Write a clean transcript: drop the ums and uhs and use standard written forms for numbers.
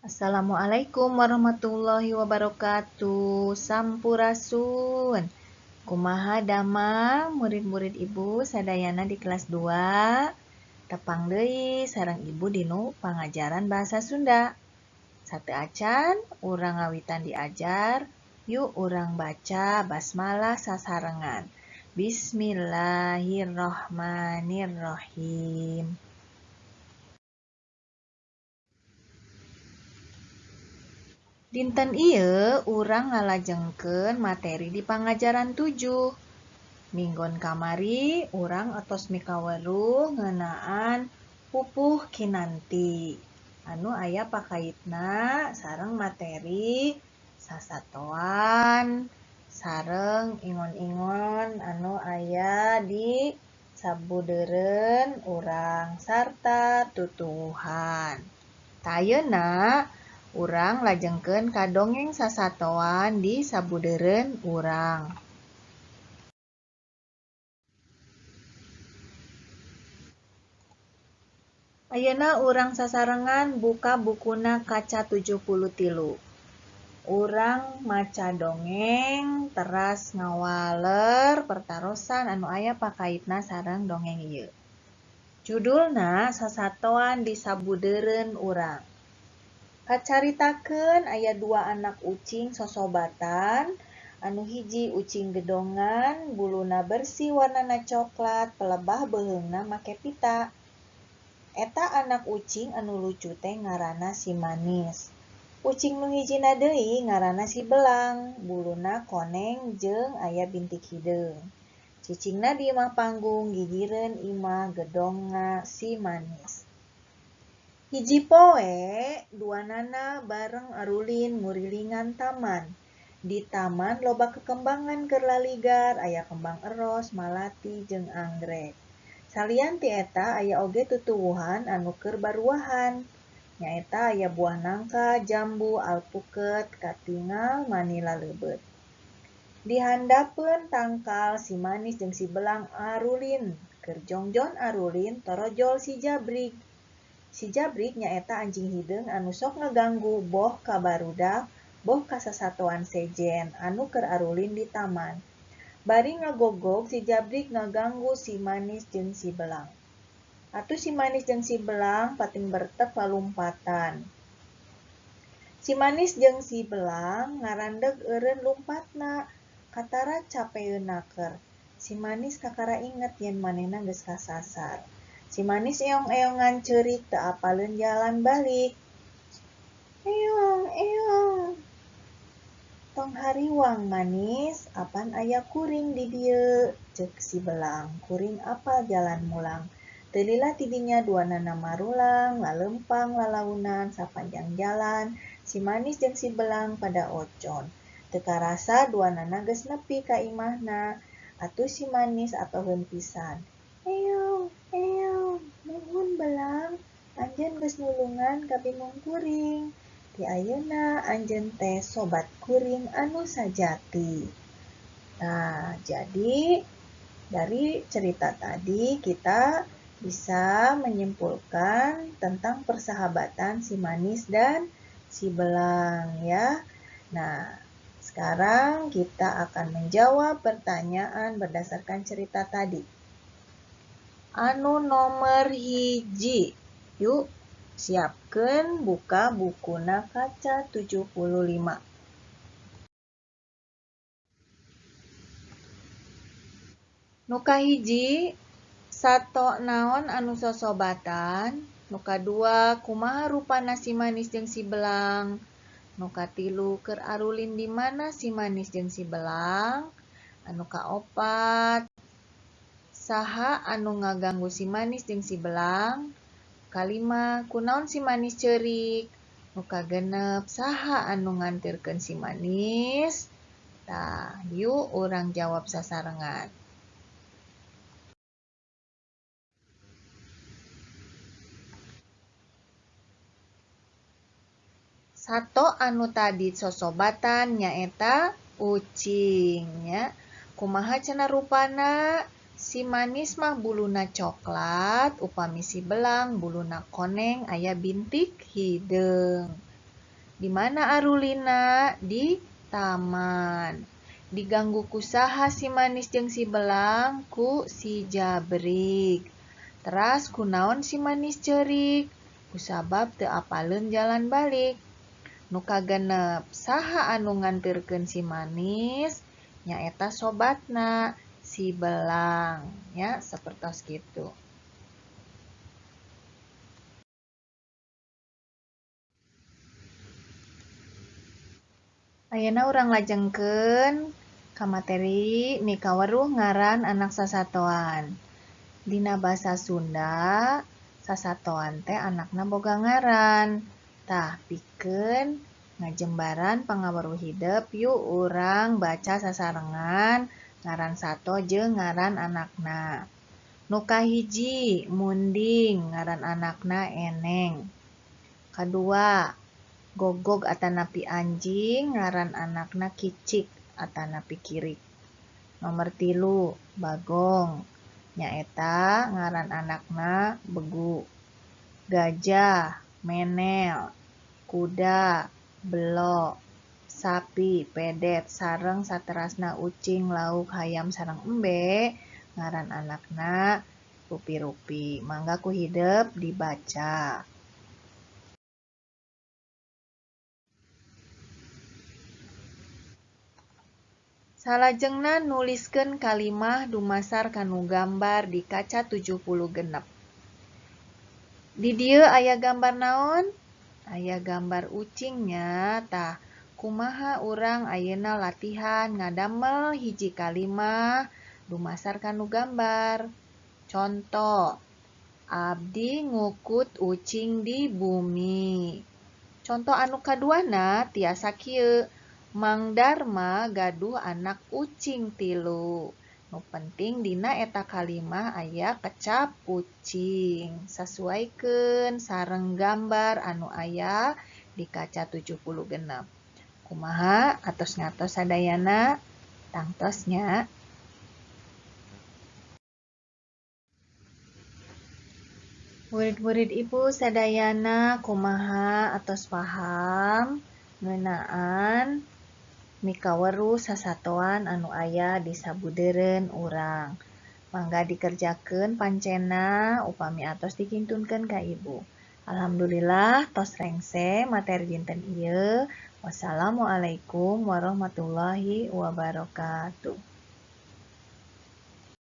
Assalamualaikum warahmatullahi wabarakatuh. Sampurasun. Kumaha damang murid-murid ibu sadayana di kelas 2. Tepang deui sareng ibu dinu pangajaran bahasa Sunda. Sateuacan urang ngawitan diajar, yuk urang baca basmalah sasarengan. Bismillahirrohmanirrohim. Dinten ieu urang ngalajengkeun materi di pangajaran 7. Minggon kamari urang atos mikaweruh ngeunaan pupuh kinanti anu aya pakaitna sareng materi sasatoan sareng ingon-ingon anu aya di sabudeureun urang sarta tutuwuhan. Tah ayeuna urang lajengkeun ka dongeng sasatoan di sabudeureun urang. Ayeuna urang sasarengan buka bukuna kaca 73. Urang maca dongeng teras ngawaler pertarosan anu aya pakaitna sareng dongeng ieu. Judulna Sasatoan di Sabudeureun Urang. Kacaritakeun aya dua anak ucing sosobatan, anu hiji ucing gedongan, buluna bersih warnana coklat, pelebah beuheungna make pita. Eta anak ucing anu lucu teh ngaranna si Manis. Ucing nu hijina deui ngaranna si Belang, buluna koneng jeung aya bintik hideung. Cicingna di imah panggung gigireun imah gedongna si Manis. Hiji poe duanana bareng arulin ngurilingan taman. Di taman loba kekembangan keur laligar, aya kembang eros, malati jeung anggrek. Salian ti eta aya oge tutuwuhan anu keur baruahan. Nyaeta aya buah nangka, jambu, alpuket, katingal mani laleubeut. Di handapeun tangkal si Manis jeung si Belang arulin, keur jongjon arulin torojol si Jabrig. Si Jabrig nyaeta anjing hideung anu sok ngaganggu boh ka barudak, boh ka sasatoan sejen anu keur arulin di taman. Bari ngagogog si Jabrig ngaganggu si Manis jeung si Belang. Atuh si Manis jeung si Belang pating bertek lalumpatan. Si Manis jeung si Belang ngarandeg eureun lumpatna, katara capeun naker. Si Manis kakara inget yen manehna geus kasasar. Si Manis eong-eongan ceurik teu apaleun jalan balik. Eong, eong. Tong hariwang Manis, apan aya kuring di dieu, ceuk si Belang. Kuring apal jalan mulang. Teu lila tidinya duanana marulang, laleumpang lalaunan sapanjang jalan, si Manis jeung si Belang pada ocon. Teu karasa duanana geus nepi ka imahna. Atuh si Manis atoheun pisan. Eong, eong, nuhun Belang, anjeun geus nulungan kabingung kuring. Ti ayeuna anjeun teh sobat kuring anu sajati. Nah, jadi dari cerita tadi kita bisa menyimpulkan tentang persahabatan si Manis dan si Belang ya. Nah, sekarang kita akan menjawab pertanyaan berdasarkan cerita tadi. Anu nomor 1, yuk siapkeun buka bukuna kaca 75. Nu kahiji, sato naon anu sosobatan. Nu kadua, kumaha rupana si Manis jeung si Belang. Nu katilu, keur arulin di mana si Manis jeung si Belang. Anu kaopat, saha anu ngaganggu si Manis jeung si Belang. Kalima, kunaon si Manis ceurik. Nu kagenep, saha anu ngantirkeun si Manis. Tah, yuk urang jawab sasarengan. Sato anu tadi sosobatan nyaeta ucing nya. Kumaha cenah rupana? Si Manis mah buluna coklat, upami si Belang buluna koneng aya bintik hideung. Di mana arulina? Di taman. Diganggu ku saha si Manis jeung si Belang? Ku si Jabrik. Teras kunaon si Manis ceurik? Kusabab teu apaleun jalan balik. Nu kagenep, saha anu nganterkeun si Manis? Nyaeta sobatna si Belang, ya, sapertos kitu. Ayeuna urang lajengkeun ka materi mikaweruh ngaran anak sasatoan. Dina basa Sunda, sasatoan teh anakna boga ngaran. Tah, pikeun ngajembaran pangaweruh hidep, yuk urang baca sasarengan ngaran sato jeung ngaran anakna. Nu kahiji, Munding, ngaran anakna Eneng. Kadua, Gogog atanapi anjing, ngaran anakna Kicik atanapi Kirik. Nomor 3, Bagong, nyaeta ngaran anakna Begu. Gajah, Menel, kuda, Belo, sapi, pedet, sareng saterasna ucing, lauk, hayam sareng embe, ngaran anakna rupi-rupi. Mangga ku hidep dibaca. Salajengna nuliskeun kalimah dumasar kanu gambar di kaca 76. Di dieu aya gambar naon? Aya gambar ucingnya. Tah, kumaha urang ayeuna latihan ngadamel hiji kalimah dumasar kanu gambar. Contoh, abdi ngukut ucing di bumi. Contoh anu kaduana tiasa kieu. Mang Darma gaduh anak ucing 3. Nu penting dina eta kalimah aya kecap ucing. Sasuaikeun sareng gambar anu aya di kaca 76. Kumaha atos ngatos sadayana? Tangtos nya. Murid-murid ibu sadayana kumaha atos paham ngeunaan mikaweruh sasatoan anu aya di sabudeureun urang. Mangga dikerjakeun pancena upami atos dikintunkeun ka ibu. Alhamdulillah tos rengse materi dinten ieu. Wassalamualaikum warahmatullahi wabarakatuh.